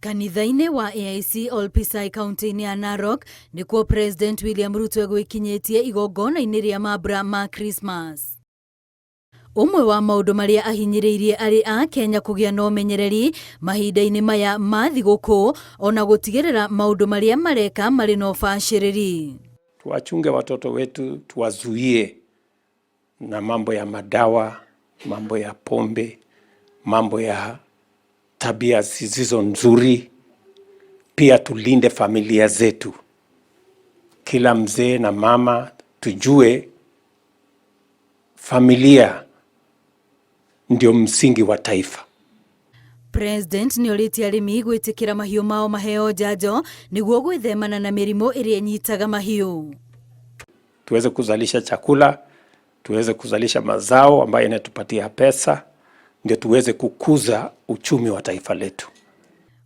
Kanitha-inĩ wa AIC Olpisai kaunti-inĩ ya Narok nĩkuo President William Ruto egwĩkinyĩtie igongona-inĩ rĩa mambura ma Christmas. Ũmwe wa maũndũ marĩa ahinyĩrĩirie arĩ a Kenya kũgĩa na ũmenyereri mahinda-inĩ maya ma thigũkũ ona gũtigĩrĩra maũndũ marĩa mareka marĩ na ũbacĩrĩri. Tuwachunge watoto wetu, tuwazuie na mambo ya madawa, mambo ya pombe, mambo ya tabia zisizo nzuri. Pia tulinde familia zetu, kila mzee na mama tujue familia ndio msingi wa taifa. President nĩ orĩtie arĩmi gwĩtĩkĩra mahiũ mao maheo njanjo nĩguo gwĩthemana na mĩrimũ ĩrĩa ĩnyitaga mahiũ. Tuweze kuzalisha chakula, tuweze kuzalisha mazao ambayo inatupatia pesa, ndio tuweze kukuza uchumi wa taifa letu.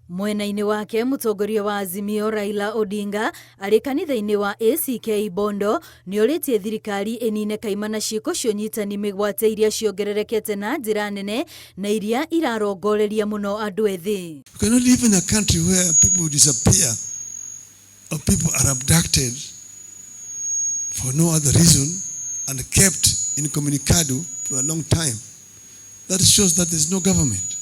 Mwena-inĩ wake mũtongoria wa Azimio Raila Odinga arĩ kanitha-inĩ wa ACK Bondo nĩ orĩtie thirikari ĩnine kaimana ciĩko cia ũnyitani mĩgwate iria ciongererekete na njĩra nene na iria irarongoreria mũno andũ ethĩ. You cannot live in a country where people disappear or people are abducted for no other reason and kept incommunicado for a long time. That shows that there's no government.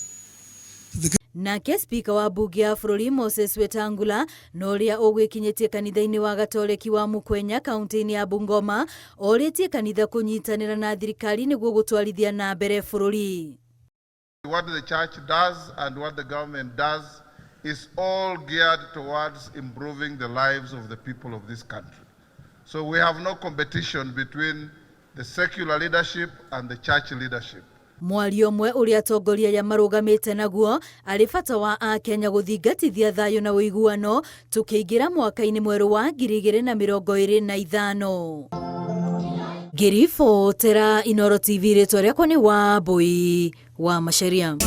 The Nake spika wa mbunge ya bũrũri Moses Wetangula na ũrĩa ũgwĩkinyĩtie kanitha-inĩ wa Gatoreki wa Mukwenya kaunti-inĩ ya Bungoma orĩtie kanitha kũnyitanĩra na thirikari nĩguo gũtwarithia na mbere bũrũri. What the church does and what the government does is all geared towards improving the lives of the people of this country. So we have no competition between the secular leadership and the church leadership. Mwario ũmwe ũrĩa atongoria aya marũgamĩte naguo arĩ bata wa akenya gũthingatithia thayũ na ũiguano tũkĩingĩra mwaka-inĩ mwerũ wa 2025. Ngĩribotera Inooro TV, rĩtwa rĩakwa nĩ Wambui wa Macharia.